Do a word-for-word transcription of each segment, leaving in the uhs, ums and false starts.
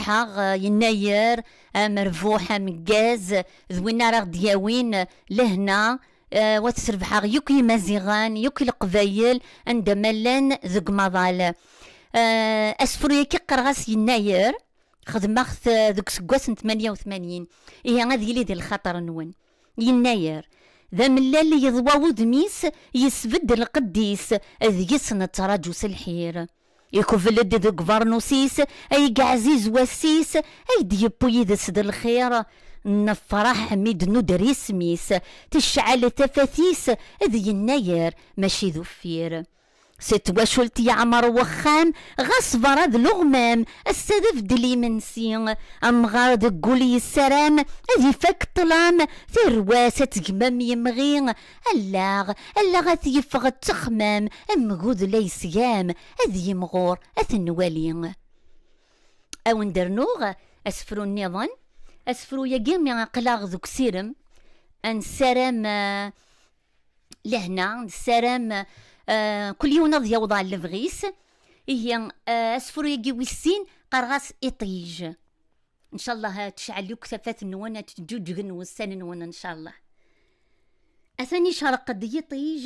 Rebḥeɣ, eh, yennayer amerbuḥ ameggaz, d win ara ɣ-d-yawin lehna, eh, wa t-srebḥeɣ yakk Imaziɣen, yakk Leqbayel, anda ma llan deg umaḍal. Eh, asefru-yagi qqareɣ-as yennayer, xedmeɣ-t, eh, deg useggas n tmanya u tmanyin. Ihi ad yili di lxaṭer-nwen. Yennayer, d amellal yeḍwa wudem-is, yesbedd lqedd-is, deg-s nettraǧu s lḥir. Ikbel-d deg ubernus-is, ay yeɛziz wass-is, ay d-yewwi yid-s d lxir. Nefraḥ mi d-nuder isem-is, tecɛel tafat-is, d yennayer, mačči d uffir. S twacult yeɛmer wexxam, ɣas berra d leɣmam, ass-a d abeddel imensi. Amɣar deg wul yessaram, ad ifak ṭṭlam, tarwa-s ad tegmam yemɣi. Allaɣ, allaɣ ad t-yeffeɣ ttexmam, amgud la yesgam, ad yimɣur, ad t-nwali. A wen-d-rnuɣ asefru nniḍen. Asefru-yagi mi aql-aɣ deg usirem, ad nessaram, eh, lehna, nessaram, eh, kul yiwen ad yaweḍ ɣer lebɣi-s. Ihi, eh, asefru-yagi wis sin, qqareɣ-as iṭij. Ncallah ad tecɛel yakk tafat-nwen, ad ttǧuǧgen wussan-nwen, ncallah. Atan icreq-d yiṭij,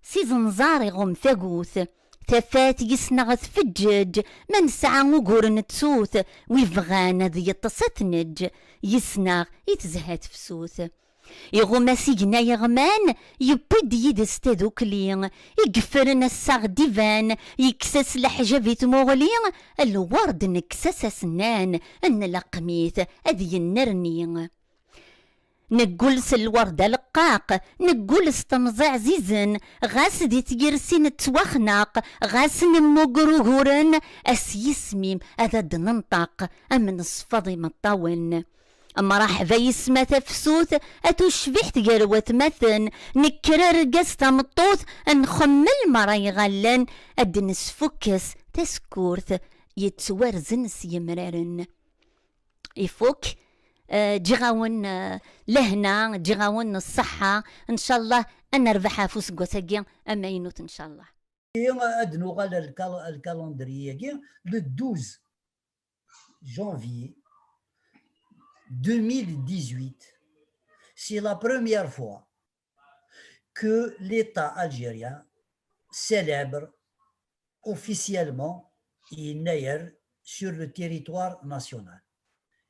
s izenẓar iɣumm tagut. Tafat yis-neɣ tfeǧǧeǧ, ma nesɛa ugur nettu-t, wi bɣan ad yeṭṭes ad t-neǧǧ, yis-neɣ i tezha tefsut. Iɣumm-as igenni yeɣman, yewwi-d yid-s tadukli, i yeffren assaɣ d-iban, yekkes-as leḥjab i tmuɣli, lwerd nekkes-as asennan, nleqqem-it ad yennerni. Neggul s lwerd aleqqaq, neggul s temẓi ɛzizen, ɣas di tyersi nettwaxnaq, ɣas nemmuger uguren, a s yisem-im ad d-nenṭaq, am neṣfeḍ imeṭṭawen. Mraḥba yis-m a tafsut, a tucbiḥt gar watmaten, nekker argaz tameṭṭut, nxemmel mara iɣallen, ad d-nesfukkes tasekkurt yettwarzen s yemraren. Ifuk, eh, ǧǧiɣ-awen, eh, lehna, ǧǧiɣ-awen ṣṣeḥḥa, ncallah ad nerbeḥ ɣef useggas-agi amaynut, ncallah. Ad nuɣal ar lkal-, ar lkalandrier-agi, le douze janvier deux mille dix-huit, c'est la première fois que l'État algérien célèbre officiellement yennayer sur le territoire national.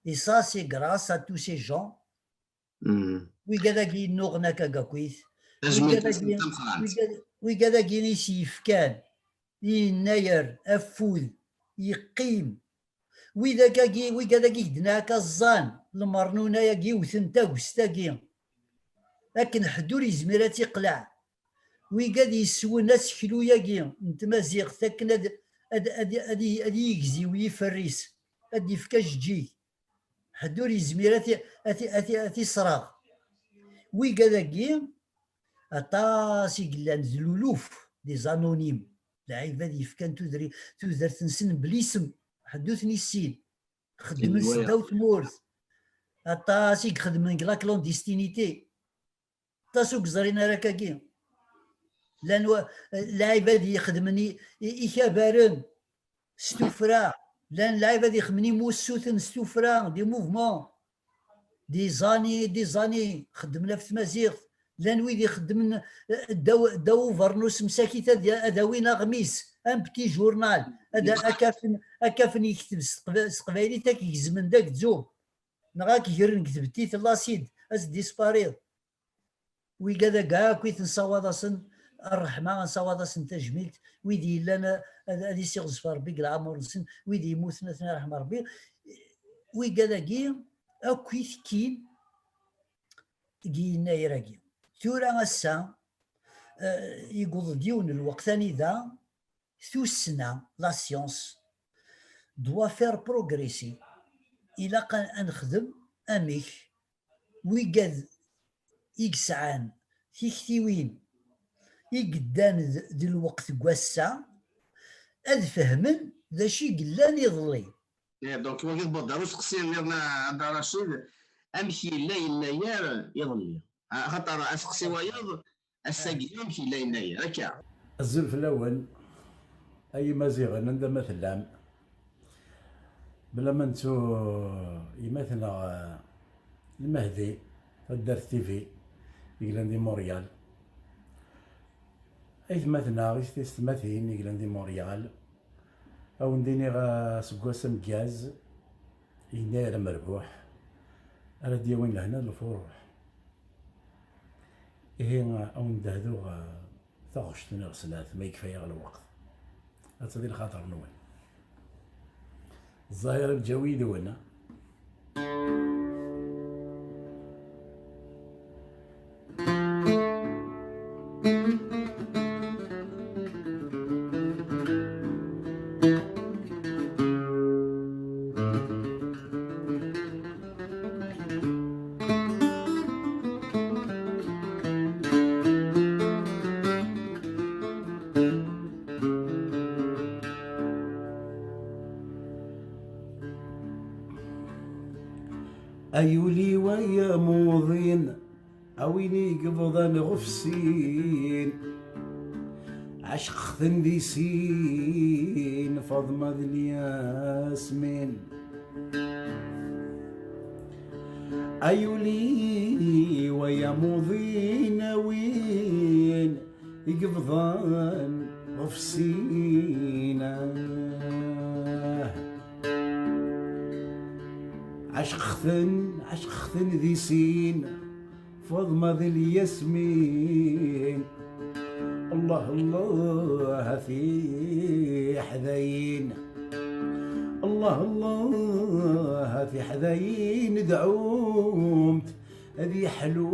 Et ça, c'est grâce à tous ces gens. Mhm. Wigad-agi yennuɣen akka gakit. Wigad-agi, wigad-, wigad-agi i s-yefkan yennayer afud, yeqqim. Wigad-agi, wigad-agi i d-nɛak aẓẓan, lmernuna-agi wten tagest-agi. Akken ḥedd ur yezmir ad tt-iqleɛ. Wigad yeswen aseklu-agi n tmaziɣt akken ad, ad, ad, ad, ad yigziw yiferr-is, ad d-ifk ajeǧǧig. Ḥedd ur yezmir ad t-, ad t-, ad t-, ad t-isreɣ. Wigad-agi, aṭas i yellan d luluf, des anonymes, lɛibad yefkan tudri-, tudert-nsen blisem, ḥedd ur ten-issin. Xeddmen s ddaw tmurt. Aṭas i ixedmen deg la clandestinité. Aṭas ur yeẓrin ara akkagi. Llan wa-, lɛibad yexedmen i, i, ikabaren s tuffra. Llan lɛibad yexedmen imussuten s tuffra, des mouvements. Des années, des années, xeddmen ɣef tmaziɣt. Llan wid ixeddmen, eh, ddaw, ddaw ubernus msakit ad, ad awin aɣmis, un petit journal, ad, ad kafen, ad kafen yekteb s teqba-, s teqbaylit, ad k-gezmen d agzum. Neɣ ad k-gren deg tbettit n l'acide, ad s-dispariḍ. Wigad-agi akk i t-nessawaḍ-asen ṛṛeḥma, nessawaḍ-asen tajmilt, wid yellan a-, ad, ad isiɣzef Ṛebbi deg leɛmer-nsen, wid yemmuten ad ten-iṛḥem Ṛebbi. Wigad-agi akk i tekkin deg yennayer-agi. Tura ass-a, eh, yewweḍ-d yiwen n lweqt anida tussna, la science, doit faire progresser. Ilaq a, a nexdem amek wigad i yesɛan tiktiwin i yeddan d, d lweqt n wass-a, ad fehmen d acu i yellan iḍelli. Eh, donc, wagi tewweḍ-d ar useqsi nniḍen a Dda Racid, amek yella yennayer iḍelli? Ah, axaṭer aseqsi wayeḍ, ass-agi amek yella yennayer, akka? Azul fell-awen, ay Imaziɣen, anda ma tellam. Bla ma nettu imatneɣ, eh, Lmehdi, taddart T V, i yellan di Montréal. Aytmaten-a, i teysetmatin i yellan di Montréal, a wen-d-iniɣ, eh, aseggas ameggaz, yennayer amerbuḥ, ara d-yawin lehna d lfuruḥ. Ihi, a wen-d-hduɣ, eh, taɣect n iɣeslat, ma yekfa-yaɣ lweqt. Ad tadi lxaṭer-nwen. Ẓẓayr lǧaw yid-wen. Ay ul-iw ay amuḍin, a win i yebḍan ɣef sin. Ɛecqeɣ-ten di sin, Faḍma d Lyasmin. Ay ul-iw ay amuḍin, a win i yebḍan ɣef sin. Ɛecqeɣ-ten, ɛecqeɣ-ten di sin, Faḍma d Lyasmin. Allah, Allah, a tiḥdayin. Allah, Allah, a tiḥdayin, dɛumt ad yeḥlu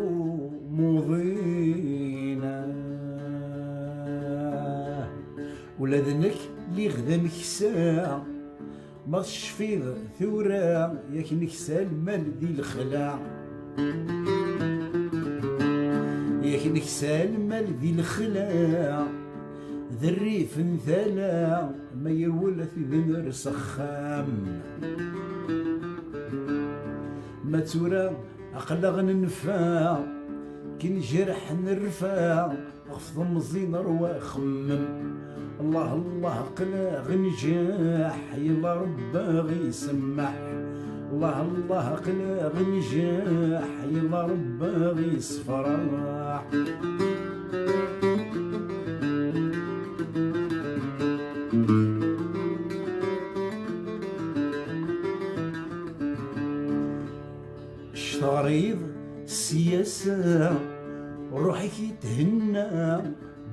muḍin. Ula d nekk lliɣ d ameksa, ma tecfiḍ tura, yak neksa lmal di lexla. Yak neksa lmal di lexla, d rrif n tala, ma yerwel ad t-id-nerr s axxam. Ma tura aql-aɣ nenfa, kin jerḥ nerfa, ɣef temẓi nerwa xemmem. Allah, Allah, aql-aɣ njaḥ, yella Rebbi aɣ-isemmeḥ. Allah, Allah, aql-aɣ njaḥ, yella Rebbi aɣ-isefraḥ. Cteɣriḍ sya-s, ṛṛuḥ-ik ithenna,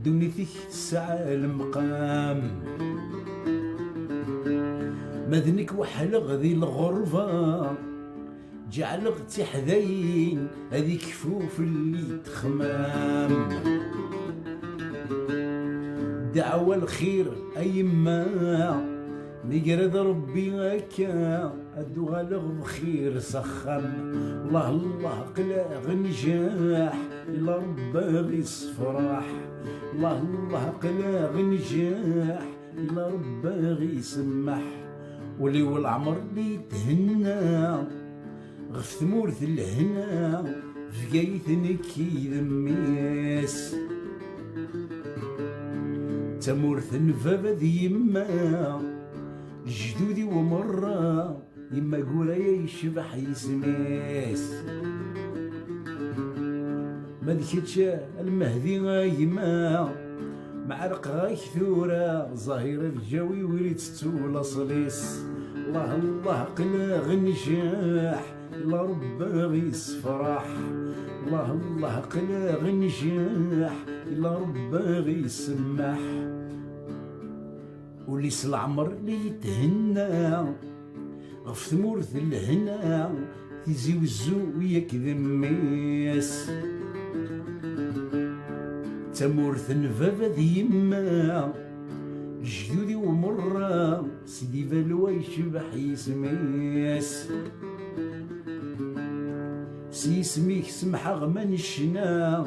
ddunit-ik tesɛa lemqam. Ma d nekk weḥleɣ di lɣerba, ǧeɛleɣ tiḥdayin ad ikfu fell-i ttexmam. Ddeɛwa lxir a yemma, negra-d Rebbi akka, ad d-uɣaleɣ bxir s axxam. Allah, Allah, aql-aɣ njaḥ, ila Rebbi aɣ-isefraḥ. Allah, Allah, aql-aɣ njaḥ, ila Rebbi aɣ-isemmeḥ. Ul-iw leɛmer la yethenna, ɣef tmurt n lehna, Bgayet nekk i d mmi-s. D tamurt n baba d yemma, lejdud-iw merra, yemma Guraya yecbeḥ yisem-is. Ma d kečč a Lmehdi a gma, mɛerqeɣ-ak tura, Zahir Lǧawi ur itettu laṣel-is. Allah, Allah, aql-aɣ njaḥ, ila Rebbi aɣ-isefraḥ. Allah, Allah, aql-aɣ njaḥ, ila Rebbi aɣ-isemmeḥ. Ul-is leɛmer la yethenna, ɣef tmurt n lehna, Tizi Wezzu yak d mmi-s. D tamurt n baba d yemma, lejdud-iw merra, Sidi Balwa yecbeḥ yisem-is. S yisem-ik semḥeɣ ma necna,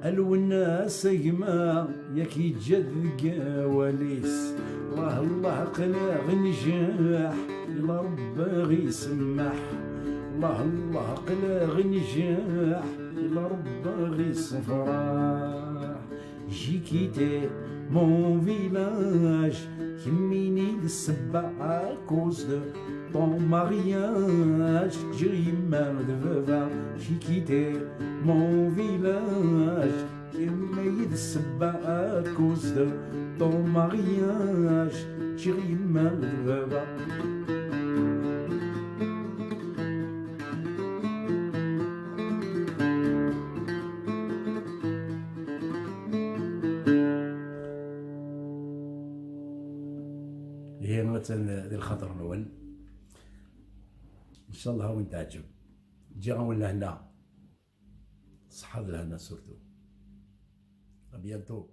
a Lwennas a gma, yak yeǧǧa-d deg awal-is. Allah, Allah, aql-aɣ njaḥ, ila Rebbi aɣ-isemmeḥ. Allah, Allah, aql-aɣ njaḥ, ila Rebbi aɣ-isefraḥ. J'ai quitté mon village, kemmini d ssebba à cause de Ton mariage, j'ai mal de veuve, j'ai quitté mon village. Kemm ay d ssebba à cause de ton mariage, j'ai mal de veuve. Ihi, attan di lxaṭer-nwen. Ncallah ad wen-teɛǧeb. Ǧǧiɣ-awen lehna. Ṣṣeḥḥa d lehna surtout. À bientôt.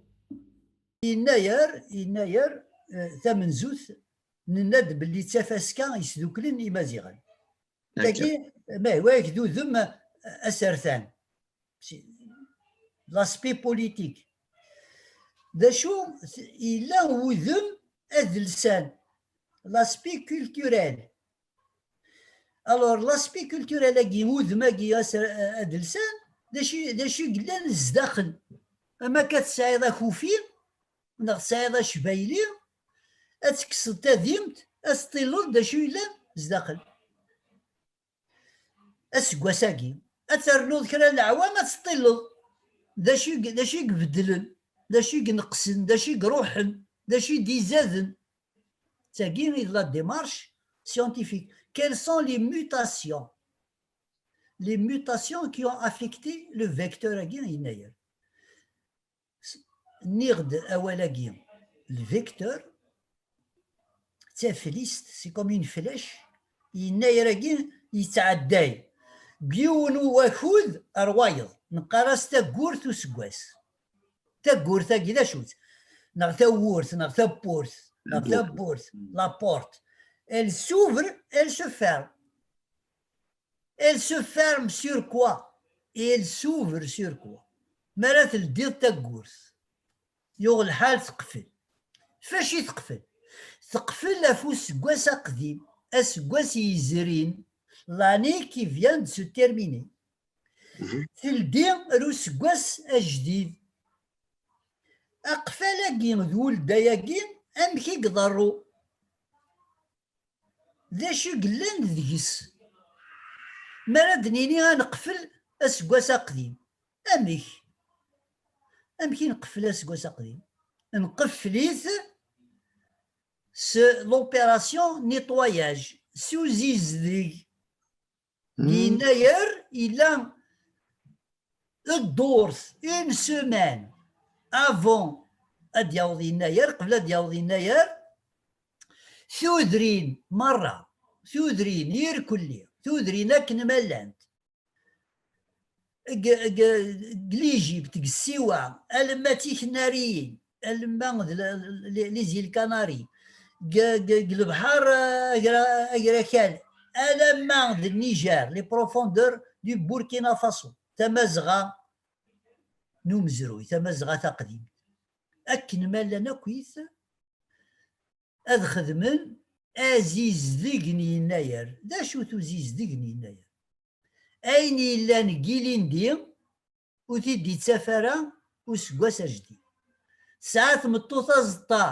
Yennayer, yennayer, eh, tamenzut, nenna-d belli d tafaska yesduklen Imaziɣen. Akka. Tagi, ma d udem, eh, asertan. Si-, l'aspect politique. D acu, yella wudem adelsan, l'aspect culturel. Alors, l'aspect culturel-agi, udem-agi aser-, adelsan, d acu, d acu i yellan zdaxel. Ama akka tesɛiḍ akufi, neɣ tesɛiḍ acbayli, ad tekkseḍ tadimt, ad teṭṭileḍ d acu yellan zdaxel. Aseggas-agi, ad ternuḍ kra n leɛwam, ad teṭṭileḍ d acu i, d acu i ibeddlen, d acu i ineqsen, d acu i iruḥen, d acu i d-izaden. Tagi i d la démarche scientifique. Quelles sont les mutations? Les mutations qui ont affecté le vecteur-agi, yennayer. Nniɣ-d awal-agi, le vecteur, d taflist, c'est comme une flèche, yennayer-agi yettɛedday deg yiwen n wakud ar wayeḍ, neqqar-as taggurt useggas. Taggurt-agi d acu-tt? Neɣ tawwurt, neɣ tawwurt, neɣ tawwurt, la porte. Elle s'ouvre, elle se ferme. Elle se ferme sur quoi? Et elle s'ouvre sur quoi? Mi ara teldiḍ taggurt, yuɣ lḥal teqfel. Ɣef wacu i teqfel? Teqfel ɣef useggas aqdim, aseggas yezrin, l'année qui vient de se terminer. Teldi ar useggas ajdid. Aqfal-agi d ulday-agi, amek i iḍerru? D acu i yellan deg-s? Mi ara d-nini ad neqfel aseggas aqdim, amek? Amek i nqeffel aseggas aqdim? Nqeffel-it s l'opération nettoyage, s uzizdeg. Yennayer yella ddurt, une semaine avant ad d-yaweḍ yennayer, qbel ad d-yaweḍ yennayer, tudrin merra, tudrin irkelli, tudrin akken ma llant, deg, deg, deg l'Égypte, deg ssiwa, alamma d tiknariyin, alamma d le-, le-, les îles Canaries, deg, deg, deg lebḥer, eh, agra-, agrakal, alamma d Niger, les profondeurs du Burkina Faso, tamazɣa n umezruy, tamazɣa taqdimt. Akken ma llan akkit, ad xedmen azizdeg n yennayer. D acu-t uzizdeg n yennayer? Ayen yellan deg ilindi ur t-id-ittaf ara useggas ajdid. Tesɛa tmeṭṭut aẓeṭṭa,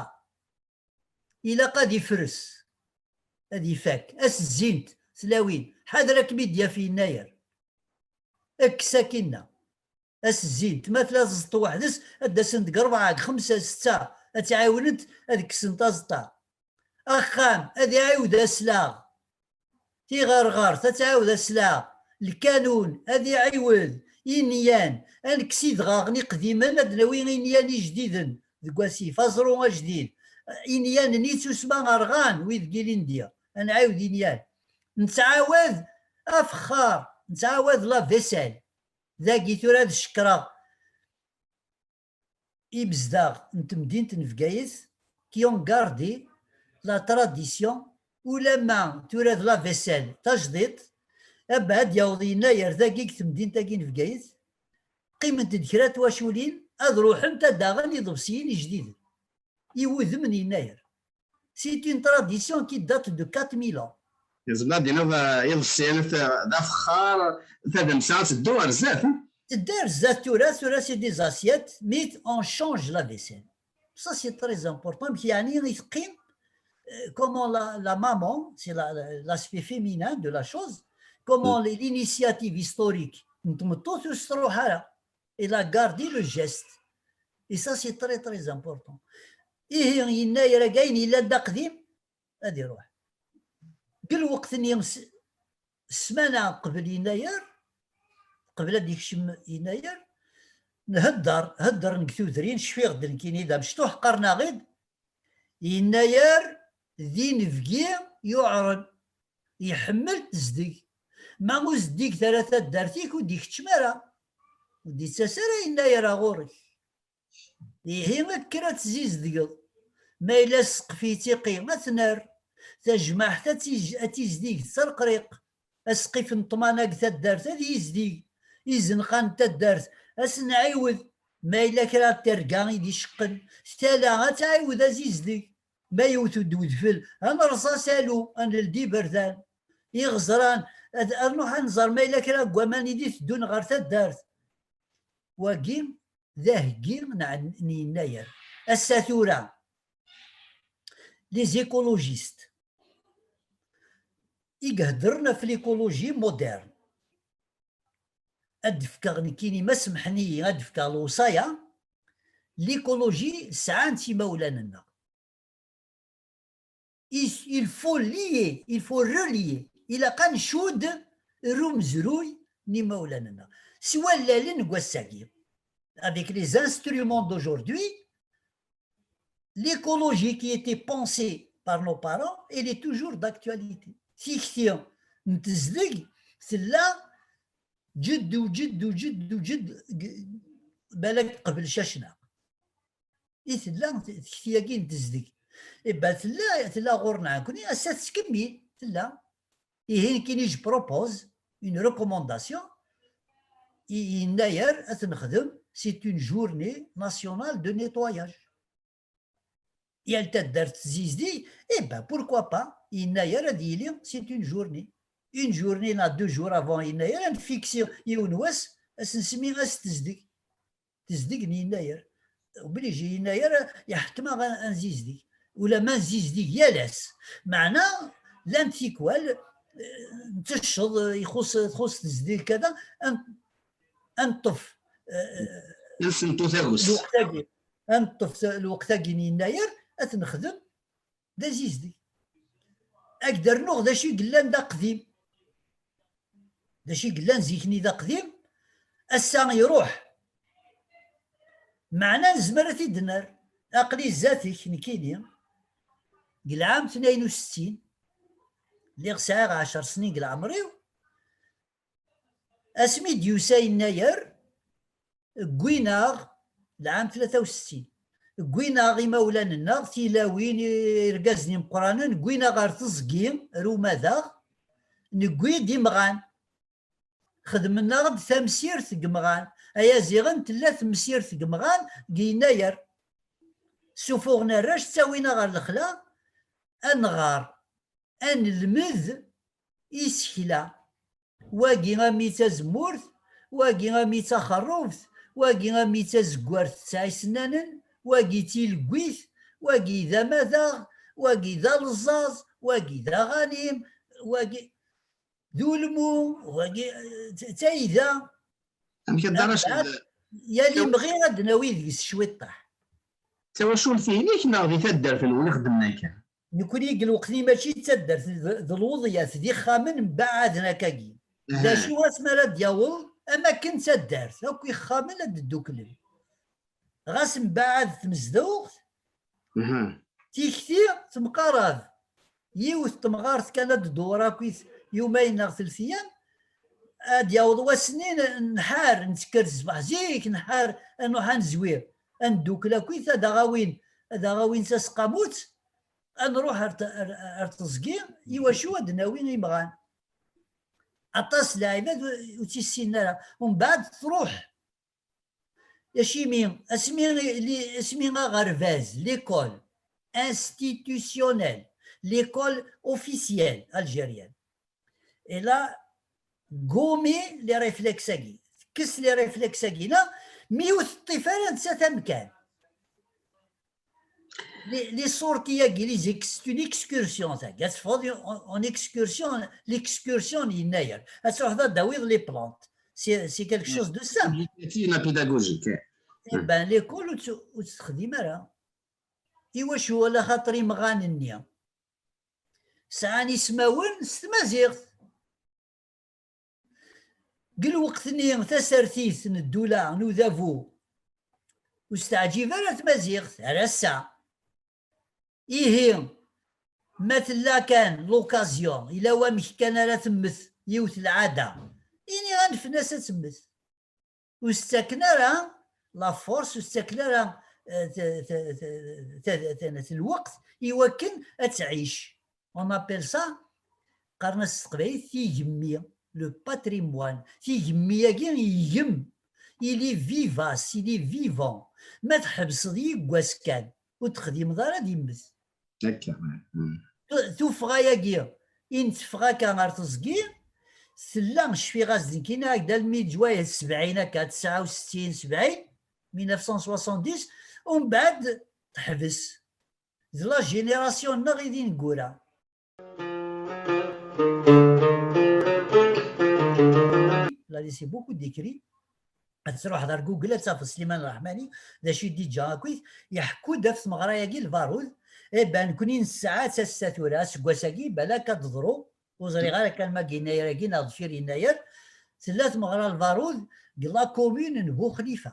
ilaq ad ifres, ad ifak. Ad s-zzint tlawin. Ḥader ad kem-id-yaf yennayer. Kkes akinna. Ad s-zzint. Ma tella tẓeṭṭ weḥd-s, ad d-asent deg rebɛa, deg xemsa, setta, ad tt-ɛiwnent ad kksent aẓeṭṭa. Axxam, ad iɛiwed aslaɣ. Tiɣerɣert, ad tɛiwed aslaɣ. Lkanun, ad iɛiwed. Inyan, ad nekkes idɣaɣen iqdimen, ad d-nawi inyan ijdiden deg wasif, aẓru ajdid. Inyan-nni ttusma rɣan, wid n ilindi, ad nɛiwed inyan. Nettɛawad afexxar, nettɛawad la vaisselle. Dagi tura ad cekkreɣ imezdaɣ n temdint n Bgayet, qui ont gardé la tradition, ulamma tura d la vaisselle tajdiṭ, abba ad d-yaweḍ yennayer dagi deg temdint-agi n Bgayet, qqiment-d kra n twaculin, ad ruḥent ad d-aɣen iḍebsiyen ijdiden. I wudem n yennayer. C'est une tradition qui date de quatre mille ans. Yezmer ad d-iniḍ, eh, iḍebsiyen, eh, d afexxar, tadamsa ad teddu ar zdat, hmm? Tedda ar zdat tura, tura c'est des assiettes, mais on change la vaisselle. Ça c'est très important, amek yeɛni i teqqim, euh, comment la, la maman, c'est la- la- l'aspect féminin de la chose, comment les- l'initiative historique n tmeṭṭut ur s-truḥ ara. Elle a gardé le geste. Et ça, c'est très, très important. Ihi, yennayer-agi ayen yellan d aqdim, ad iruḥ. Deg lweqt-nni, s- ssmana qbel yennayer, qbel ad d-ikcem yennayer, nhedder, heddren deg tudrin, cfiɣ-d nekkini d amecṭuḥ, qqaren-aɣ-id, yennayer d inebgi yuɛren, iḥemmel tezdeg. Ma ur zeddiget ara taddart-ik, ur d-ikeččem ara. Ur d-ittas ara yennayer ɣur-k. Ihi, kker ad tzizdgeḍ. Ma yella ssqef yettiqi, ad t-nerr. Tajmaɛt ad tiz- ad tizdig s rreqriq. Asqif n ṭṭmana deg taddart ad yizdig. Izenqan n taddart ad s-nɛiwed. Ma yella kra n terga i d-iceqqen, tala ad tɛiwed azizdeg. Ma yewwet-d wedfel, ad nerẓ asalu, ad neldi iberdan. Iɣeẓran, ad, ad nruḥ ad nẓer ma yella kra n waman i d-iteddun ɣer taddart. Wagi d aheggi n, n yennayer. Ass-a tura, les écologistes i iheddren ɣef l'écologie moderne. Ad d-fkeɣ nekkini, ma semḥen-iyi, ad d-fkeɣ lewṣaya, l'écologie sɛan-tt imawlan-nneɣ. Il, il faut lier, il faut relier. Ilaq ad ncudd ɣer umezruy n imawlan-nneɣ. S wallalen n wass-agi, avec les instruments d'aujourd'hui, l'écologie qui était pensée par nos parents, elle est toujours d'actualité. Tikti n tezdeg tella ǧedd u ǧedd u ǧedd u ǧedd, g- balak qbel cacna. I tella tekti-agi n tezdeg. Iba tella, tella ɣur-neɣ nekkni, ass-a tettkemmil, tella. Ihi nekkini, je propose une recommandation i yennayer ad t-nexdem, c'est une journée nationale de nettoyage. Yal taddart tzizdeg, eh ben, pourquoi pas, yennayer ad yili, c'est une journée. Une journée, là, deux jours avant yennayer, ad nfiksi yiwen wass, ad s-nsemmi ass tezdeg. Tezdeg n yennayer. Obligé yennayer, iḥettem-aɣ ad, ad nzizdeg. Ula ma nzizdeg yal ass. Meɛna, llant tikwal, eh, ntecceḍ, eh, ixuṣ, txuṣ tezdeg kada, ad, ad neṭṭef, eh, Nsenṭu tagust. lweqt-agi, ad neṭṭef lweqt-agi n yennayer, ad t-nexdem d azizdeg. Ad d-rnuɣ d acu i yellan d aqdim. D acu i yellan zik-nni d aqdim, ass-a iruḥ. Meɛna nezmer ad t-id-nerr. Aql-i zdat-k nekkini, deg lɛam tnayen u settin, lliɣ sɛiɣ ɛecr snin deg leɛmer-iw, asmi d-yusa yennayer, wwin-aɣ, lɛam tlata u settin, wwin-aɣ imawlan-nneɣ, tilawin, irgazen imeqqranen, wwin-aɣ ɣer teẓgi, ar umadaɣ, newwi-d imɣan. Xedmen-aɣ-d tamsirt deg imɣan. Ay aziɣen, tella temsirt deg imɣan deg yennayer. Sufuɣen arrac, ttawin-aɣ ɣer lexla, ad nɣer, ad nelmed isekla. Wagi a mmi d tazemmurt, wagi a mmi d taxerrubt, wagi a mmi d tazeggart tesɛa isennanen, wagi d tileggit, wagi d amadaɣ, wagi d aleẓẓaẓ, wagi d aɣanim, wagi d ulmu, wagi d tayda. Amek a Dda Racid? Yal imɣi ad d-nawi deg-s cwiṭṭaḥ. D tawacult-inek neɣ di taddart-nwen i xeddmen akka? Nekkni deg lweqt-nni mačči d taddart, d, d lweḍyat, d ixxamen mbaɛaden akkagi. D acu asmi ara d-yaweḍ, am akken d taddart, akk ixxamen ad dduklen. Ɣas mbaɛad tmezduɣt, tikti temqarab. Yiwet temɣart kan ad d-tdewwer akkit yumayen neɣ telt iyam, ad d-yaweḍ wass-nni n-, nḥar, nettekker ṣṣbeḥ zik, nḥar, ad nruḥ ad nezwir, ad neddukel akkit, ad aɣ-awin, ad aɣ-awin taseqqamut, ad nruḥ ar t-, ar, ar teẓgi, iwacu ad d-nawi imɣan. Aṭas n lɛibad ur tt-issinen ara. Umbeɛd truḥ. Acimi, asmi, li-, asmi aɣerbaz, l'école institutionnelle, l'école officielle algérienne, elle a gommé les réflexes-agi. Tekkes les réflexes-agi, neɣ mi ur teṭṭif ara nettat amkan. Les, les sorties-agi, les ex-, c'est une excursion, tagi. Ad teffɣeḍ en, en excursion, l'excursion n Yennayer. Ad truḥeḍ ad d-tawiḍ les plantes. C'est, c'est quelque chose de simple. L'éducatif, la pédagogique. Eh ben, l'école ur tt-, ur tt-texdim ara. Iwacu? Ala xaṭer imɣan-nni sɛan ismawen s tmaziɣt. Deg lweqt-nni, tasertit n ddula n udabu ur s-teɛǧib ara tmaziɣt ar ass-a. Ihi, ma tella kan l'occasion, yella wamek kan ara temmet yiwet lɛada, ini anfen-as ad temmet. Ur s-ttaken ara la force, ur s-ttaken ara, eh, t-, t-, t-, t-, t-, lweqt i wakken ad tɛic. On appelle ça, qqaren-as s teqbaylit, tigemmi, le patrimoine. Tigemmi-agi yegem, il est vivace, il est vivant. Ma tḥebseḍ yiwwas kan, ur texdimeḍ ara, ad immet. Akka, ouais. Mm. Tu-, tuffɣa-agi i n-teffeɣ akka ɣer teẓgi, tella, cfiɣ-as-d nekkini, ak-d almi d sebɛin akka, tesɛa u settin, sebɛin, mille neuf cent soixante-dix, umbeɛd teḥbes. D la génération-nneɣ i d ineggura. Il a laissé beaucoup d'écrits. Ad truḥeḍ ar Google, ad tafeḍ Sliman Raḥmani, d acu i d-iǧǧa akkit, iḥekku-d ɣef tmeɣra-agi Lbarud. Eh ben, nekkni nesɛa-tt ass-a tura, aseggas-agi, balak ad d-teḍru, ur ẓriɣ ara kan ma deg Yennayer-agi neɣ deffir Yennayer, tella tmeɣra Lbarud deg la commune n Buxlifa.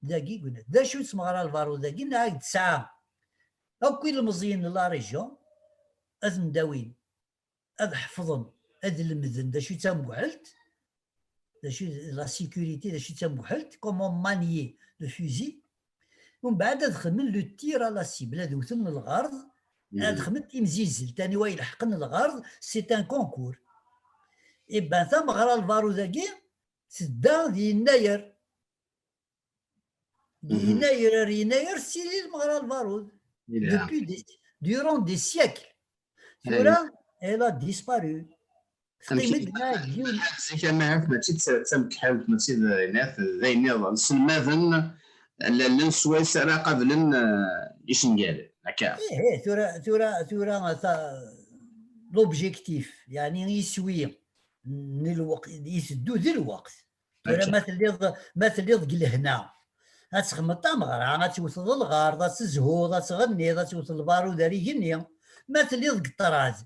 Dagi, d acu tmeɣra Lbarud-agi? Neɣ tesɛa akk ilemẓiyen n la région, ad ten-d-awin, ad ḥefḍen, ad lemden d acu d tamegḥelt, d acu d la sécurité, d acu d tamegḥelt, comment manier le fusil. Umbeɛd ad xedmen le tir à la cible, ad wten lɣerḍ, ad xedmen timzizzelt, aniwa ilḥeqen lɣerḍ, c'est un concours. Eh ben, tameɣra Lbarud-agi tedda di Yennayer. Di Yennayer ar Yennayer tettili lmeɣra Lbarud. Depuis des, durant des siècles. Tura, elle a disparu. Teqqim-d ma yiwen. Zik, amahat mačči d ta-, d tamekḥelt, mačči d, d ayen nniḍen. Selmaden, llan swayes ara qablen, eh, icengalen, akka. Ih, ih, tura, tura, tura, ta-, l'objectif, yeɛni iswi n lweqt, iteddu d lweqt. Tura ma telliḍ, ma telliḍ deg lehna, ad txedmeḍ tameɣra, ad tewteḍ lɣerḍ, ad tezhuḍ, ad tɣenniḍ, ad tewteḍ lbarud ar igenni. Ma telliḍ deg ṭṭrad,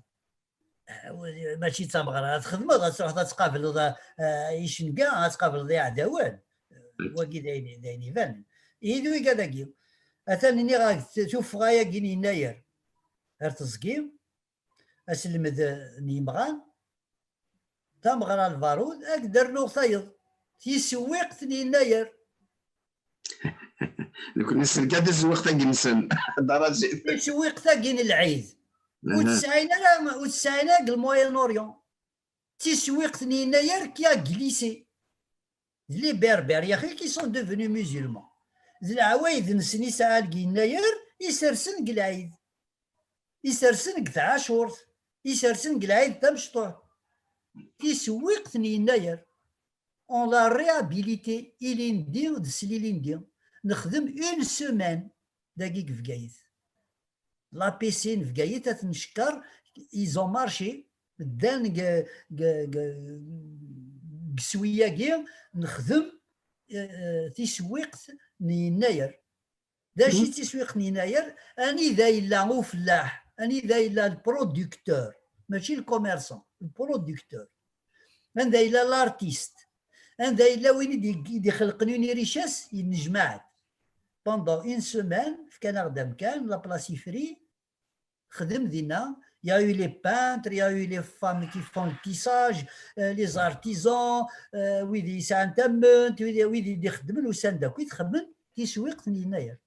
eh, mačči d tameɣra, ad txedmeḍ, ad truḥeḍ ad tqableḍ, eh, icenga, ad tqableḍ iɛdawen. Wagi d ayen, d ayen ibanen. Ihi d wigad-agi. Atan nniɣ-ak-d tuffɣa-agi n Yennayer ar teẓgi, aselmed n yimɣan, tameɣra Lbarud, ad d-rnuɣ tayeḍ, tisewwiqt n Yennayer. Nekkni nesselka tisewwiqt-agi-nsen. Tisewwiqt-agi n lɛid. Ur tesɛin ara, ur tesɛin ara deg le Moyen-Orient. Tisewwiqt n Yennayer qui a glissé. D les Berbères, yaxi, qui sont devenus musulmans. D leɛwayed-nsen i sɛan deg Yennayer, i sersen deg lɛid. I sersen deg tɛacurt, i sersen deg lɛid tamecṭuḥt. Tisewwiqt n Yennayer, on l'a réhabilité ilindi d sel ilindi. Nexdem une semaine dagi deg Bgayet. L'A P C n Bgayet, ad ten-ncekker, ils ont marché, ddan deg, deg, deg, deg swi-agi, nexdem, eh, eh, tisewwiqt n Yennayer. D acu i d tiswiqt n Yennayer? Anida yella ufellaḥ, anida yella le producteur, mačči le commerçant, le producteur. Anda yella l'artiste, anda yella win i d-, i d-ixelqen une richesse, yennejmaɛ-d. Pendant une semaine, fkan-aɣ-d amkan, la place est free, xdem dinna, il y a eu les peintres, il y a eu les femmes qui font le tissage, euh, les artisans, euh, wid yesɛan tamment, wid, wid i d-ixeddmen, usan-d akk i txemmen tiswiqt n Yennayer.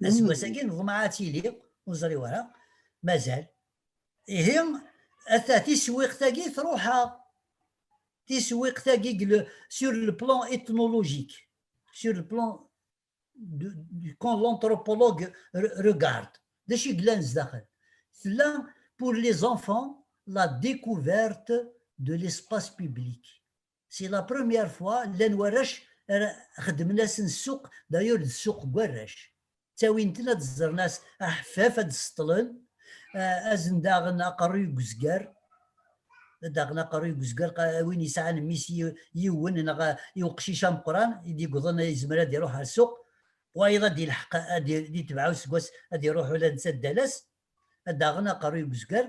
Aseggas-agi neḍmeɛ ad tili, ur ẓriɣ ara, mazal. Ihi, ata tiswiqt-agi truḥ-aɣ. Tiswiqt-agi deg le, sur le plan ethnologique, sur le plan de, de, quand l'anthropologue re-, regarde, d acu i yellan zdaxel? Tella pour les enfants la découverte de l'espace public. C'est la première fois, llan warrac ara xedmen-asen ssuq, d'ailleurs d ssuq n warrac. D ttawin-ten ad ẓren as aḥeffaf ad seṭṭlen, eh, azen daɣen aqerruy deg uzger, daɣen aqerruy deg uzger, qa-, win yesɛan mmi-s yi-, yiwen neɣ i uqcic ameqqran i d-yewwḍen yezmer ad iruḥ ar ssuq, wayeḍ ad ilḥeq, ad i-, ad itbeɛ useggas, ad iruḥ ula netta d alas, daɣen aqerruy deg uzger,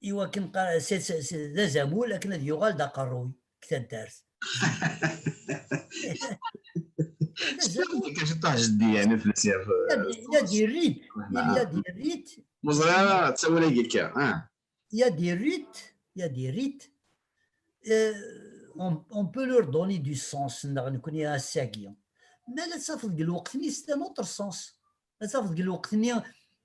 i wakken qa-, s-, s-, s-, d azamul akken ad yuɣal d aqerruy deg taddart. Il y a des rites, il y a des rites. Meẓra, ttawil akka. Il y a des rites, il y a des rites. Euh, on, on peut leur donner du sens, neɣ nekni ass-agi. Ma la tafeḍ deg lweqt-nni, c'est un autre sens. Ad tafeḍ deg lweqt-nni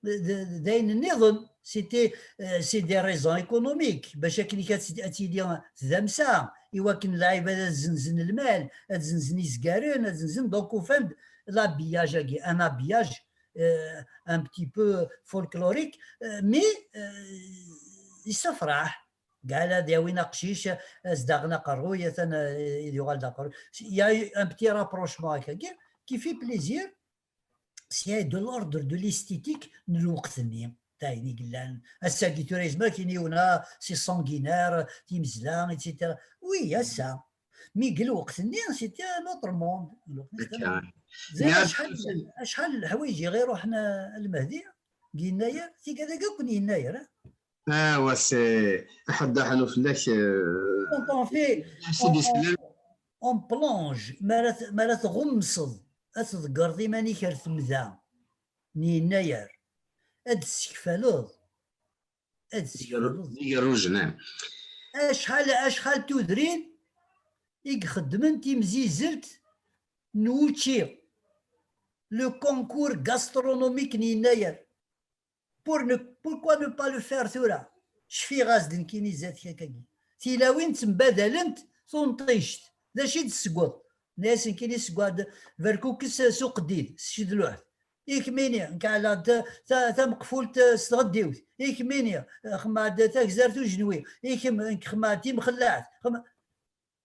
d, d, d ayen nniḍen, c'était, euh, c'est des raisons économiques, bac akken ad, ad tili tdamsa, i wakken lɛibad ad zenzen lmal, ad zenzen izgaren, ad zenzen, donc ufan-d l'habillage-agi, un habillage, euh, un petit peu folklorique, euh, mais, euh, yessefraḥ, ggal ad yawin aqcic, ad s-daɣen aqerruy, atan, euh, ad yuɣal d aqerruy. Il y a un petit rapprochement akkagi, qui fait plaisir, c'est de l'ordre de l'esthétique n lweqt-nni, d ayen i yellan. Ass-agi tura yezmer ad k-yini yiwen, ah, c'est sanguinaire, timezla, et cetera. Oui, ass-a. Mi deg lweqt-nni, c'était un autre monde. Lweqt-nni, c'était un autre monde. Ẓriɣ acḥal, acḥal n leḥwayeǧ i ɣ-iruḥen, ah, a Lmehdi, deg Yennayer, tigad-agi akk n Yennayer, ah. Ah, wa, c'est, aḥeddaḥ anu fell-ak, euh, donc, en fait, on, on, on plonge, mi ara t-, mi ara tɣumseḍ, ad tḍeggreḍ iman-ik ar temda n Yennayer, ad d-tessekfaleḍ, ad d-tessekfaleḍ. Acḥal, acḥal n tudrin i ixeddmen timzizzelt n wučči, le concours gastronomique n Yennayer. Pour ne, pourquoi ne pas le faire tura? Cfiɣ-as-d nekkini zdat akkagi. Tilawin ttembadalent tunṭict. D acu i d-tessegweḍ? Nna-yas nekkini ssegweɣ-d berkukes s uqeddid, s cedluḥt. I kemmini, nekk ɛla ta-, ta-, tameqfult s tɣeddiwt. I kemmini, xemmeɣ-d tagzart ujenwi. I kemm, nekk xemmeɣ-d timxellaɛt. Xemmeɣ-,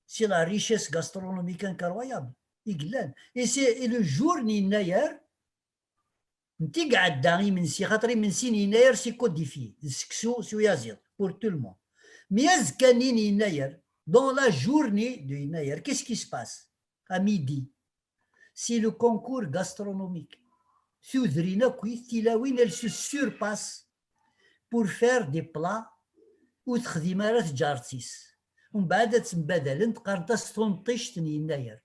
c'est la richesse gastronomique incroyable i yellan. Et c'est, et le jour n Yennayer, Nti iɛedda imensi, xaṭer imensi n Yennayer c'est codifié, d seksu s uyaziḍ, pour tout le monde. Mi azekka-nni n Yennayer, dans la journée de Yennayer, qu'est-ce qui se passe à midi? C'est le concours gastronomique. Tudrin akkit tilawin, elles se surpassent pour faire des plats ur texdim ara tǧaret-is. Mbeɛd ad ttembadalent, qqarent-as tunṭict n Yennayer.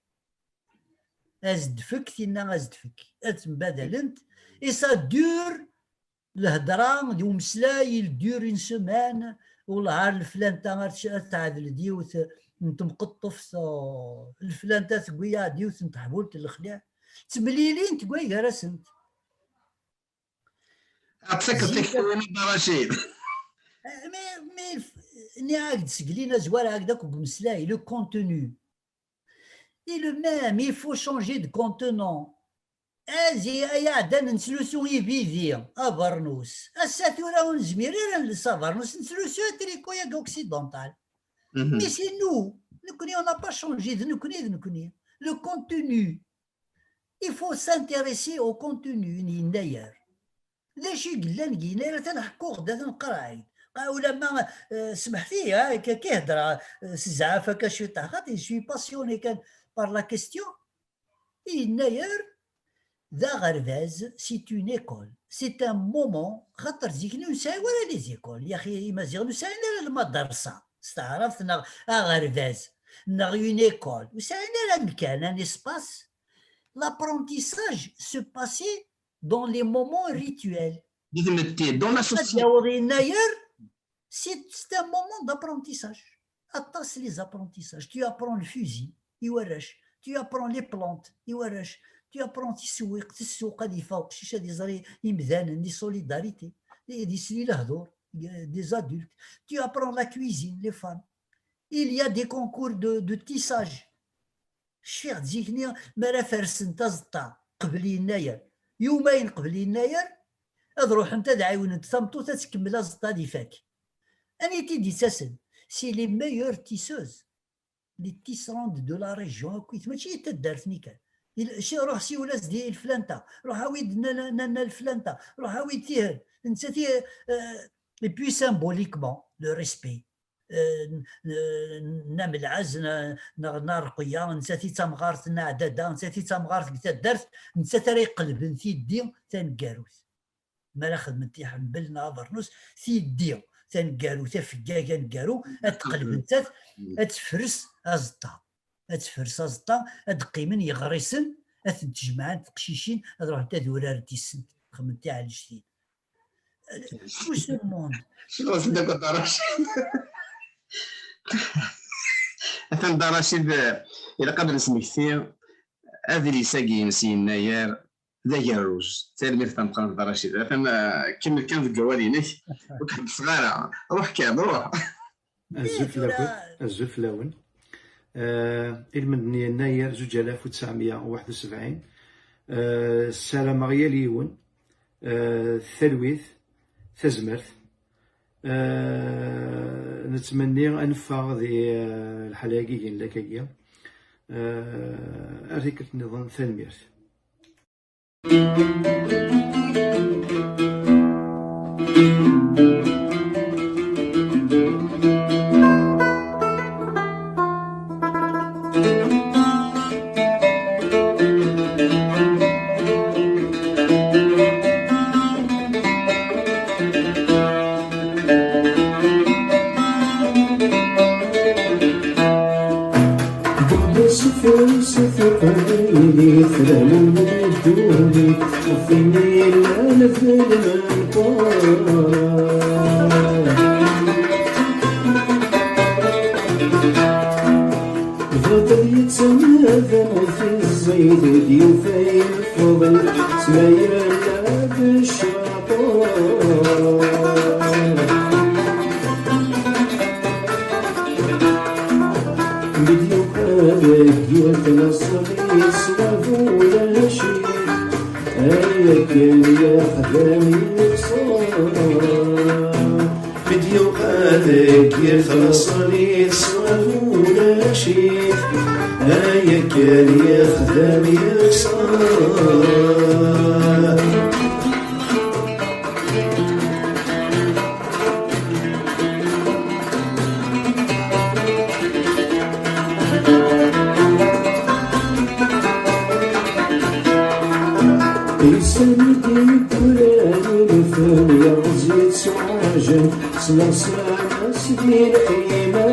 As-d-fek, tinna as-d-fek. Ad ttembadalent. Et ça dure, lhedra d umeslay, il dure une semaine, wellah ar leflanta ad tc-, ad tɛedl d yiwet n temqeṭṭeft, oh, leflanta tewwi-yaɣ-d yiwet n teḥbult n lexliɛ. Ttemlilint deg way gar-asent. Ad tfakkeḍ tiktiwin a Dda Racid. Eh, mais, mais, nniɣ-ak-d seg lina zwar-ak-d akk deg umeslay, le contenu. Et le même, il faut changer de contenant. Azi, ay aɛdan nettlusu ibidi, abernus. Ass-a tura ur nezmir ara nels abernus, nettlusu atriko-yagi occidental. Mais c'est nous. Nekkni, on n'a pas changé, d nekkni, d nekkni. Le contenu. Il faut s'intéresser au contenu n Yennayer. D acu i yellan deg Yennayer? Atan ḥkuɣ-d, atan qqareɣ-d. Qa-, ulamma, eh, smeḥt-iyi, ha, akka, akka i heddreɣ, eh, s zzɛaf akka cwiṭ, xaṭi, je suis passionné kan par la question. Yennayer d aɣerbaz, c'est une école. C'est un moment, xaṭer zik-nni ur nesɛi ara les écoles. Yaxi Imaziɣen ur sɛin ara lmadersa s taɛrabt neɣ aɣerbaz neɣ une école. Ur sɛin ara amkan, un espace. L'apprentissage se passait dans les moments rituels. Di tmetti, dans la société. Ad yaweḍ Yennayer, c'est, c'est un moment d'apprentissage. Aṭas les apprentissages. Tu apprends le fusil i warrac. Tu apprends les plantes i warrac. Tu apprends tisewwiqt, ssuq, ad yeffeɣ uqcic ad iẓer imdanen, les solidarités, ad isli lehdur, des adultes. Tu apprends la cuisine, les femmes. Il y a des concours de, de tissage. Cfiɣ-d zik-nni mi ara fersent aẓeṭṭa qbel Yennayer. Yumayen qbel Yennayer, ad ruḥent ad ɛiwnent tameṭṭut ad tkemmel aẓeṭṭa ad ifak. Aniti d-ittasen? C'est les meilleures tisseuses. Les tisserandes de la région akkit, mačči i taddart-nni kan. Il-, si-, ruḥ siwel-as-d i lflanta, ruḥ awi-d nanna, nanna lflanta, ruḥ awi-d tiher. Nettat i, euh, et puis symboliquement, le respect. Euh, n-, n-, nna Melɛaz, n-, neɣ nna Ṛqeyya, nettat i d tamɣart, nna Ɛdada, nettat i d tamɣart deg taddart, nettat ara iqelben tiddi taneggarut. Mi ara xedment iḥembel neɣ abernus, tiddi taneggarut, afeggag aneggaru, ad tqelbent, ad, ad tefres aẓeṭṭa. Ad tefres aẓeṭṭa, ad d-qqimen yeɣrisen, ad tent-jemɛent teqcicin, ad ruḥent ad urarent yis-sent, xedment tiɛelǧtin. Tout ce monde. Cfiɣ-asen akk Dda Racid. Atan Dda Racid, eh, ilaq ad nesmekti adlis-agi-ines yennayer d agerruz. Tanemmirt tameqqrant Dda Racid. Atan, eh, kemmel kan deg wawal-inek. Ur k-ḥebbseɣ ara. Ruḥ kan, ruḥ. Azul fell-awen. Azul fell-awen. Eh, ilmend n yennayer zuǧ alaf u tesɛemya u waḥed u sebɛin. Eh, ssarameɣ yal yiwen, eh, talwit, tazmert. Eh, nettmenni ad neffeɣ di, eh, lḥala-agi gen lakagi. Eh, ar tikkelt nniḍen, tanemmirt. Baba sefres teqbaylit, rnu ddunit, ɣef win yellan d lmenṭur. Baṭel yettnadi tizzayt, ur d-yufi lefḍel, s ma yella d ccaṭur. Mi d-yuɣal deg yiwet n ṣṣeḥ, yeṣwab ulac-it, ay akken yexdem yexṣer. Mi d-yuɣal deg yiwet n ṣṣeḥ, yeṣwab ulac-it, ay akken yexdem yexṣer. Isem-id i yeggran ilfen, yerẓ-itt s uɛjel, s leṣnas di lqima.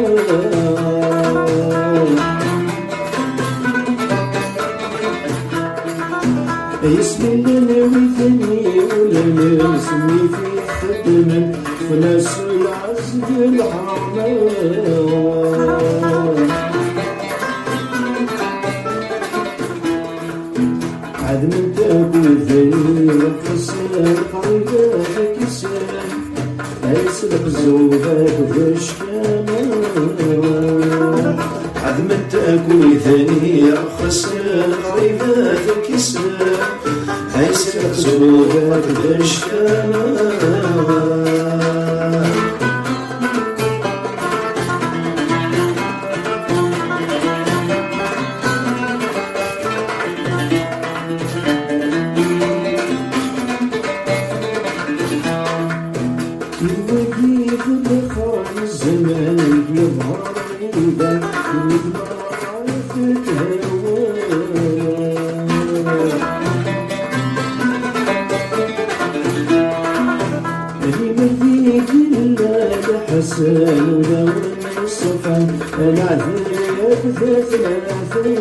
Yesmillen widen iwulmen, s nnif i t-xeddmen, fell-as lɛezg lḥerma. Ɛedment akk widen iqeṣṣen, qrib ad ksen. Ay s leqzub akked ccama. Xedment akk widen irxsen, qrib ad ksen. Ay s leqzub akked ccama. Iwagi d lexer n zzman i d-yeḍher, iban wid merra tetthawal. Limer d yella Ḥasan ulawen ṣṣufan, leɛdayed d atmaten.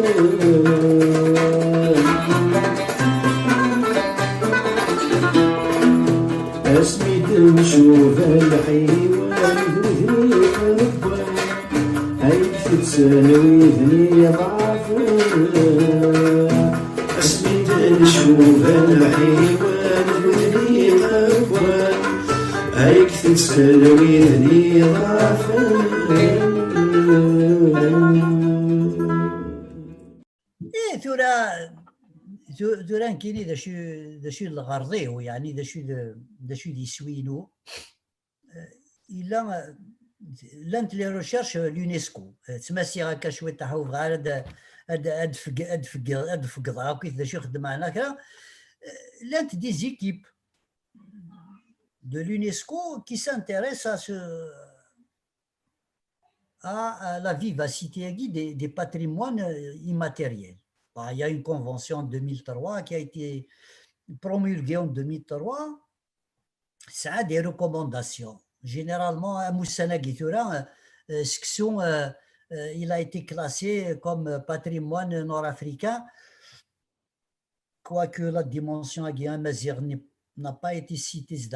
Asmi d-ncuba lḥiwan d wid iqelben, ay tettelwiden iḍɛafen. Asmi d-ncuba lḥiwan d wid iqelben, ay tettelwiden iḍɛafen. Eh, tura, tu-, tura nekkini d acu, d acu i d lɣerḍ-iw, yeɛni d acu i d, d acu i d iswi-inu. Eh, yella, eh, llant les recherches l'UNESCO. Ttmasiɣ akka cwiṭ, ur bɣiɣ ara ad, ad, ad feg-, ad feg-, ad feggḍeɣ akk d acu ixeddem ɛna kra. Llant des équipes de l'UNESCO qui s'intéressent à ce, à, à la vivacité des, des patrimoines, euh, immatériels. Bah, il y a une convention en deux mille trois qui a été promulguée en deux mille trois. Ça a des recommandations. Généralement, à Moussana Guitura, euh, euh, il a été classé comme patrimoine nord-africain, quoique la dimension amazigh n'a pas été citée. C'est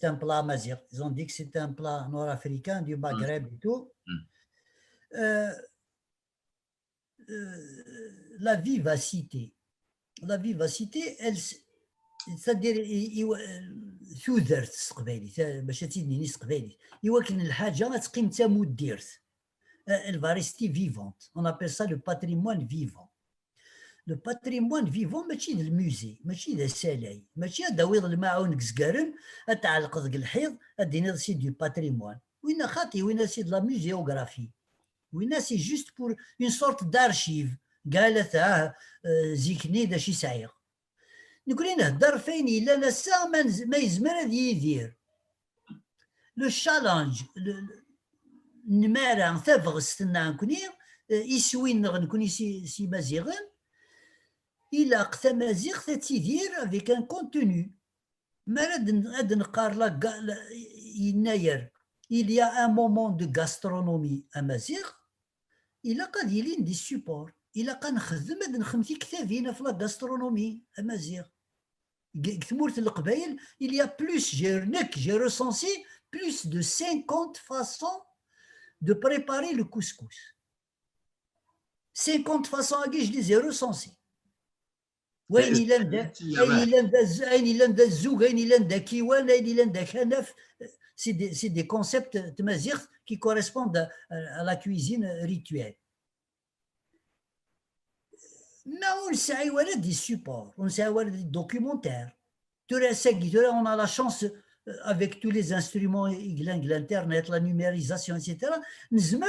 un plat amazigh. Ils ont dit que c'est un plat nord-africain, du Maghreb et tout. Euh, euh, la vivacité. La vivacité, elle, c'est-à-dire, i, i, euh, tudert s teqbaylit, euh, bac ad tt-id-nini s teqbaylit. I wakken lḥaǧa ad teqqim d tamuddirt. Euh, elle va rester vivante. On appelle ça le patrimoine vivant. Le patrimoine vivant, mačči d le musée, mačči d asalay, mačči ad d-tawiḍ lmaɛun deg izgaren, ad tɛellqeḍ deg lḥiḍ, ad d-tiniḍ c'est du patrimoine. Winna xaṭi, winna c'est de la muséographie. Winna c'est juste pour une sorte d'archive. Qal ata, euh, zik-nni d acu i sɛiɣ. Nekkni nhedder ɣef wayen yellan ass-a, ma nez-, ma yezmer ad yidir. Le challenge, le, le, nnmara, tabɣest-nneɣ nekkni, eh, iswi-nneɣ nekkni si, si Imaziɣen, ilaq tamaziɣt ad tidir avec un contenu. Mi ara ad n-, ad neqqar la ga-, la, yennayer, il y a un moment de gastronomie amaziɣ, ilaq ad yilin des supports. Ilaq ad nexdem, ad nexdem tiktabin ɣef la gastronomie amaziɣ. Deg, deg tmurt n Leqbayel, il y a plus, j'ai, nekk, j'ai recensé plus de cinquante façons de préparer le couscous. Cinquante façons-agi, je les ai recensées. Wayen yellan d, ayen yellan d az-, ayen yellan d azzug, ayen yellan d akiwan, ayen yellan d akanaf, c'est des, c'est des concepts de tmaziɣt qui correspondent à, à la cuisine rituelle. Ma ur nesɛi wara des supports, ur nesɛi wara des documentaires. Tura ass-agi, tura, on a la chance, euh, avec tous les instruments i yellan deg l'internet, la numérisation, et cetera. Nezmer,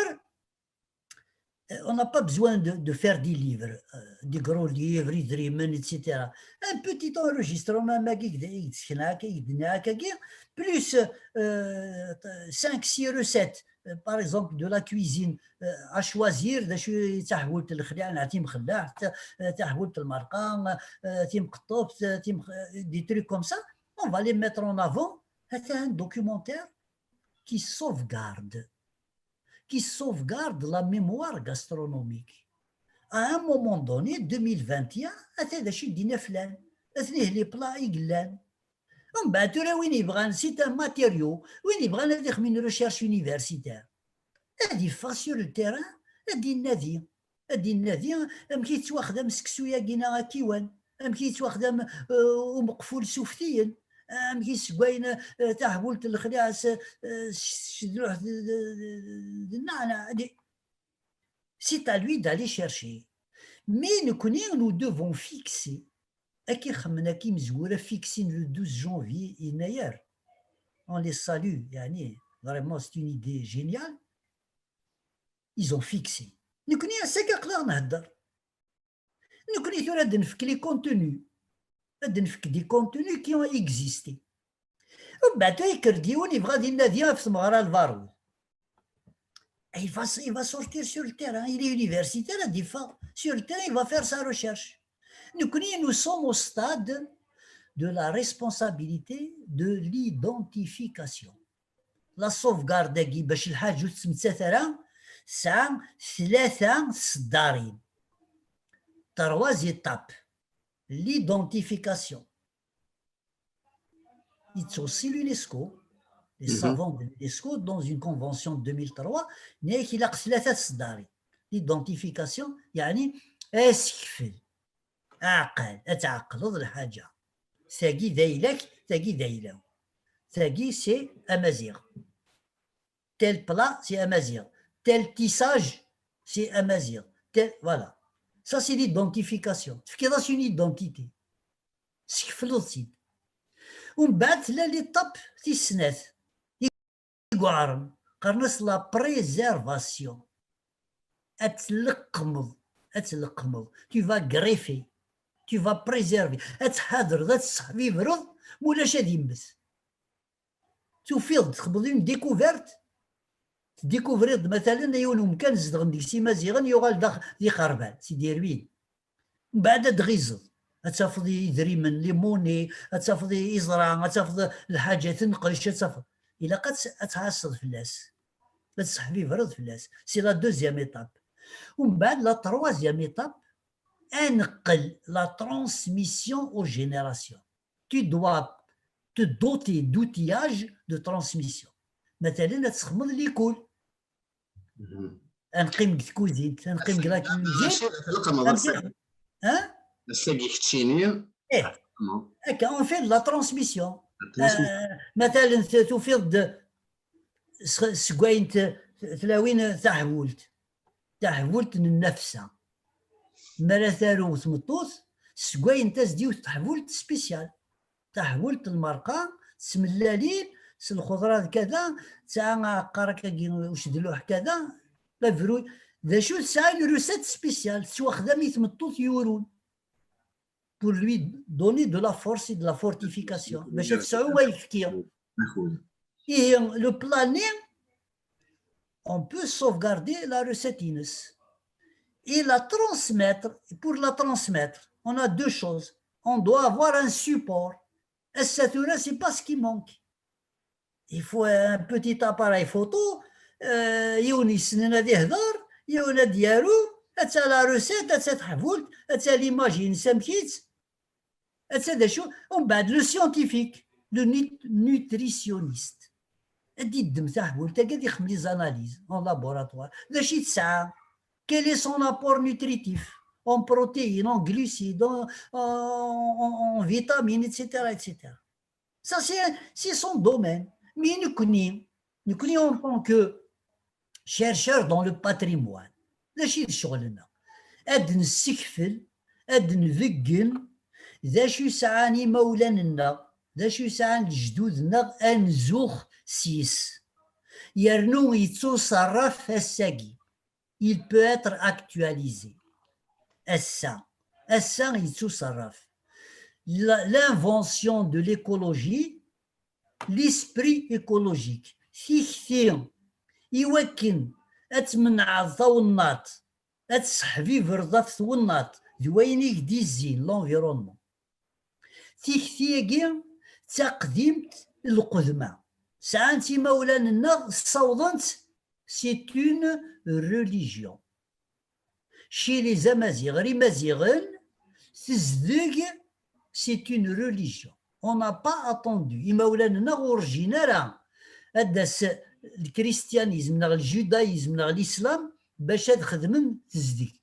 euh, on n'a pas besoin de, de faire des livres, euh, des gros livres, idrimen, et cetera. Un petit enregistrement, ma i d-, i d-, plus, euh, cinq, six recettes, euh, par exemple, de la cuisine, euh, à choisir, d acu i d taḥbult n lexlaɛ, neɣ timxellaɛt, euh, taḥbult n lmerqa, euh, timqeṭṭuft, euh, timx-, euh, des trucs comme ça, on va les mettre en avant. C'est un documentaire qui sauvegarde, qui sauvegarde la mémoire gastronomique. À un moment donné, deux mille vingt et un, ata d acu i d-yenna flan, atni les plats i yellan. Mbeɛd tura win yebɣan, c'est un matériau, win yebɣan ad ixdem une recherche universitaire, ad yeffeɣ sur le terrain, ad d-innadi, ad d-innadi amek i yettwaxdam seksu-yagi neɣ akiwan, amek i yettwaxdam, euh, umeqful s uftiyen, amek i sseggayen, euh, taḥbult n lexlaɛ s, euh, s, s druḥ d, d, d, d nneɛneɛ. C'est à lui d'aller chercher. Mais nekkni, nous devons fixer, akken xemmen akk imezwura fixin le douze janvier yennayer. On les salue, yeɛni, vraiment, c'est une idée géniale. Ils ont fixé. Nekkni ass-agi aql-aɣ nhedder. Nekkni tura ad nefk les contenus. Ad nefk des contenus qui ont existé. Mbeɛd tura yekker-d yiwen yebɣa ad innadi ɣef tmeɣra n lbarud. Il va, il va sortir sur le terrain. Il est universitaire, ad yeffeɣ sur le terrain, il va faire sa recherche. Nekkni, nous sommes au stade de la responsabilité de l'identification. La sauvegarde-agi, bac lḥaǧa ur tettmettat ara, tesɛa tlata tseddarin. Trois étapes. L'identification. Yettweṣṣi l'UNESCO, les savants de l'UNESCO, dans une convention de deux mille trois, yenna-ak ilaq tlata tseddarin. L'identification, yeɛni asekfel. Aɛqal, ad tɛeqleḍ lḥaǧa. Tagi d ayla-k, tagi d ayla-w. Tagi, c'est amaziɣ. Tel plat, c'est amaziɣ. Tel tissage, c'est amaziɣ. Tel, voilà. Ça, c'est l'identification. Tefkiḍ-as une identité. Teskefleḍ-tt-id. Umbeɛd tella l'étape tis snat. yuɛren. Qqaren-as la préservation. Ad tleqqmeḍ, ad tleqqmeḍ. Tu vas greffer, tu vas préserver. Ad tḥadreḍ, ad tesseḥbibreḍ, mulac ad yemmet. Tufiḍ-d, txedmeḍ une découverte, tdikuvriḍ-d matalen yiwen umkan zedɣen deg-s imaziɣen, yuɣal dax d ixerban, c'est des ruines. Mbeɛd ad d-ɣizeḍ, ad tafeḍ idrimen, les monnaies, ad tafeḍ iẓra, ad tafeḍ lḥaǧa tenqec, ad tafeḍ. Ilaq ad tt-, ad tɛasseḍ fell-as, ad tesseḥbibreḍ fell-as. C'est la deuxième étape. Umbeɛd, la troisième étape, ad neqqel la transmission aux générations. Tu dois te doter d'outillage de transmission. Matalen, ad txedmeḍ likul. Ad neqqim deg tkuzint, ad neqqim deg la cuisine. Amek-, ha? Ass-agi keččini. Eh, akka, on fait de la transmission. Euh, matalen, t-, tufiḍ-d s-, seg wayen t-, tlawin taḥbult, taḥbult n nnefsa. Mi ara taru tmeṭṭut, seg wayen tas-d yiwet teḥbult spéciale. Taḥbult n lmerqa, tesmellalin s lxeḍra d kada, tesɛa aɛeqqar akkagi ucedluḥ kada, la bru-, d acu tesɛa une recette spéciale, tettwaxdam i tmeṭṭut yurun. Pour lui donner de la force et de la fortification. Bac ad tesɛu ayefki. Ihi, le planning, on peut sauvegarder la recette-ines. Et la transmettre, pour la transmettre, on a deux choses. On doit avoir un support. Ass-a tura, c'est pas ce qui manque. Il faut un petit appareil photo, euh, yiwen yessnen ad ihder, yiwen ad yaru, atta la recette, atta teḥbult, atta l'image-ines amek-itt, atta d acu, umbeɛd le scientifique, le nut-, nutritionniste. Ad d-iddem taḥbult-agi, ad ixdem les analyses en laboratoire. D acu i tesɛa? Quel est son apport nutritif en protéines, en glucides, en, en, en, en vitamines, et cetera, et cetera. Ça, c'est, c'est son domaine. Mais nekkni, nekkni en tant que chercheur dans le patrimoine, d acu i d ccɣel-nneɣ? Ad d-nessekfel, ad d-nbeggen d acu i sɛan imawlan-nneɣ, d acu i sɛan lejdud-nneɣ, ad nzux s-yes. Yernu yettuṣerraf ass-agi. Il peut être actualisé. Ass-a, ass-a yettuṣerraf. La-, l'invention de l'écologie, l'esprit écologique. Tikti i wakken ad tmenɛeḍ tawennaṭ, ad tesseḥbibreḍ ɣef twennaṭ d wayen i k-d-izzin, l'environnement. Tikti-agi d taqdimt n lqedma. Sɛan-tt imawlan-nneɣ, ssawḍen-tt, c'est une religion. Chez les Amaziɣ, ɣer Imaziɣen, tezdeg, c'est une religion. On n'a pas attendu. Imawlan-nneɣ ur rjin ara ad d-tas lkristianizm neɣ ljudaïzm neɣ l'islam bac ad xedmen tezdeg.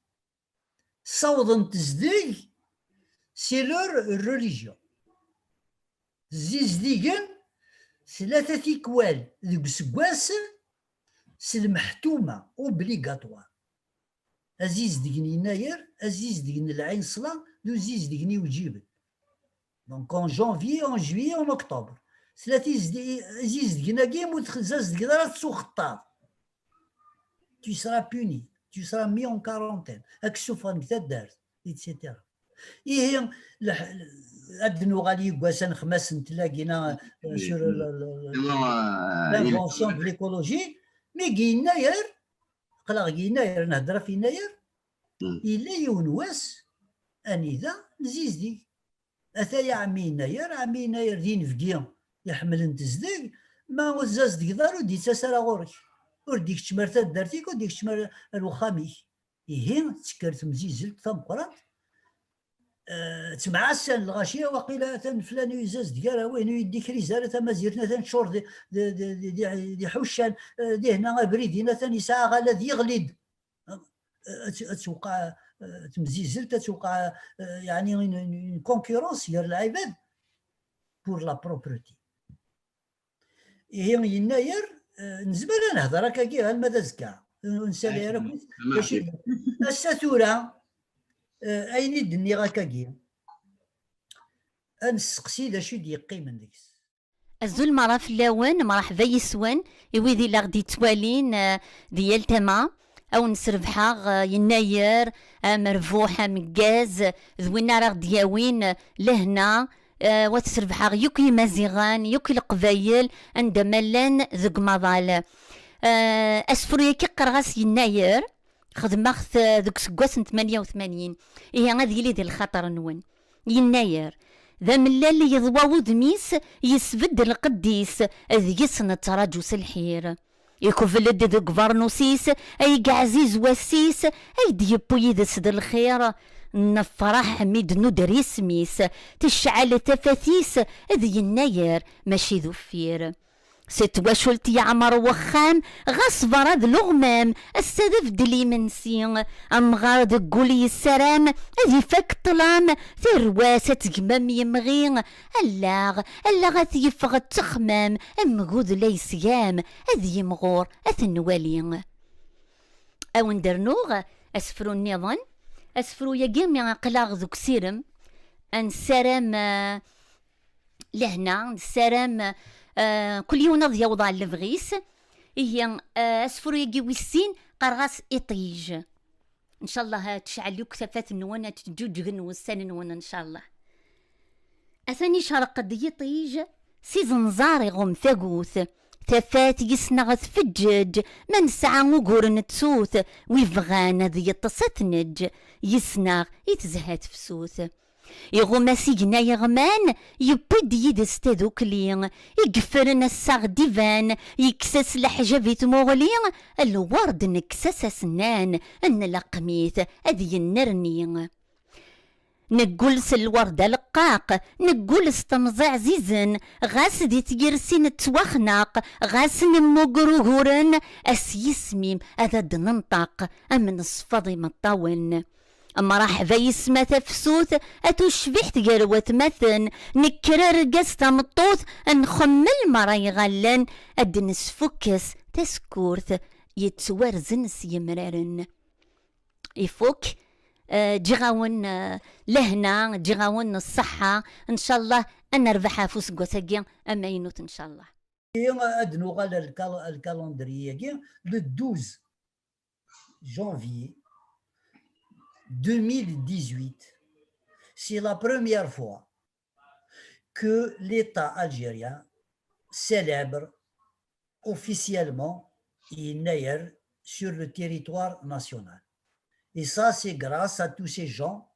Ssawḍen tezdeg, c'est leur religion. Zzizdigen tlata tikwal deg useggas s lmeḥtuma, obligatoire. Azizdeg n Yennayer, azizdeg n Lɛinṣla, d uzizdeg n Iwǧiben. Donc en janvier, en juillet, en octobre. Tlata izdi-, izizdgen-agi, mu tzazdgeḍ ara, tettuxeṭṭaḍ. Tu seras puni, tu seras mis en quarantaine, ad k-ssufɣen deg taddart, et cetera. Ihi, leh-, ad d-nuɣal yeggas anexmas n tlagina, euh, sur le, le, le, l'invention de l'écologie, mais deg Yennayer, aql-aɣ deg Yennayer, nhedder ɣef Yennayer, yella yiwen wass anida nzizdig. Ataya ɛemmi Yennayer, ɛemmi Yennayer d inebgi iḥemmlen tezdeg, ma ur tzazdgeḍ ara ur d-yettas ara ɣur-k. Ur d-ikeččem ar taddart-ik, ur d-ikeččem ar, ar uxxam-ik. Ihi, tekker temzizelt tameqqrant, eh, ttemɛassan lɣaci, waqila atan flan ur yezazdeg ara, wayen ur yeddikriz ara, tamazirt-nni atan teččur d, d, d, d, d, d iḥuccan, eh, dihna abrid-in atan yesɛa aɣalad yeɣli-d. Ad t-, ad tewqeɛ, eh, temzizelt, ad tewqeɛ, eh, yeɛni une, une, une concurrence gar lɛibad pour la propreté. Ihi Yennayer, eh, nezmer ad nehder akkagi alma d azekka. Ur nesali ara akk. Ass-a tura, eh, ayen i d-nniɣ akkagi, ad nesteqsi d acu i d-yeqqimen deg-s. Azul mara fell-awen, mṛeḥba yis-wen, i wid i la ɣ-d-yettwalin, eh, di yal tama. A wen-srebḥeɣ, eh, yennayer amerbuḥ, ameggaz, d win ara ɣ-d-yawin, eh, lehna, eh, wa t-srebḥeɣ yakk Imaziɣen, yakk Leqbayel, anda ma llan deg umaḍal. Eh, asefru-yagi qqareɣ-as yennayer, xedmeɣ-t, eh, deg useggas n tmanya u tmanyin. Ihi ad yili di lxaṭer-nwen. Yennayer, d amellal yeḍwa wudem-is, yesbedd lqedd-is, deg-s nettraǧu s lḥir. Ikbel-d deg ubeṛnus-is, ay yeɛziz wass-is, ay d-yewwi yid-s d lxir. Nefṛeḥ mi d-nudder isem-is, tecɛel tafat-is, d yennayer, mačči d uffir. Si twacult yeɛmer wexxam, ɣas berra d leɣmam, ass-a d abeddel imensi. Amɣar deg wul yessaram, ad ifak ṭṭlam, tarwa-s ad tegmam yemɣi. Allaɣ, allaɣ ad t-yeffeɣ d ttexmam, amgud la yesgam, ad yimɣur, ad t-nwali. A wen-d-rnuɣ asefru nniḍen. Asefru-yagi mi aql-aɣ deg usirem, ad nessaram, eh, lehna, nessaram, eh, kul yiwen ad yaweḍ ɣer lebɣi-s. Ihi, eh, asefru-yagi wis sin, qqareɣ-as iṭij. Ncallah ad tecɛel yakk tafat-nwen, ad ttǧuǧgen wussan-nwen, ncallah. Atan icerreq-d yiṭij, s izenẓar iɣumm tagut. Tafat yis-neɣ tfeǧǧeǧ, ma nesɛa ugur nettut, wi bɣan ad yeṭṭes ad t-neǧǧ, yis-neɣ i tezha tefsut. Iɣumm-as igenni yeɣman, yewwi-d yid-s tadukli, i yeffren assaɣ d-iban, yekkes-as leḥjab i tmuɣli, lwerd nekkes-as asennan, nleqqem-it ad yennerni. Neggul s lwerd aleqqaq, neggul s temẓi ɛzizen, ɣas di tyersi nettwaxnaq, ɣas nemmuger uguren, a s yisem-im ad d-nenṭaq, am neṣfeḍ imeṭṭawen. Mṛaḥba yis-m a tafsut, a tucbiḥt gar watmaten, nekker argaz tameṭṭut, nxemmel mṛa iɣallen, ad d-nesfukkes tasekkurt yettwarzen s yemraren. Ifuk, eh, ǧǧiɣ-awen, eh, lehna, ǧǧiɣ-awen ṣṣeḥḥa, ncallah ad nerbeḥ ɣef useggas-agi amaynut, ncallah. Ad nuɣal ar lkal-, ar lkalandriye-agi, le douze janvier deux mille dix-huit, c'est la première fois que l'État algérien célèbre officiellement Yennayer sur le territoire national. Et ça, c'est grâce à tous ces gens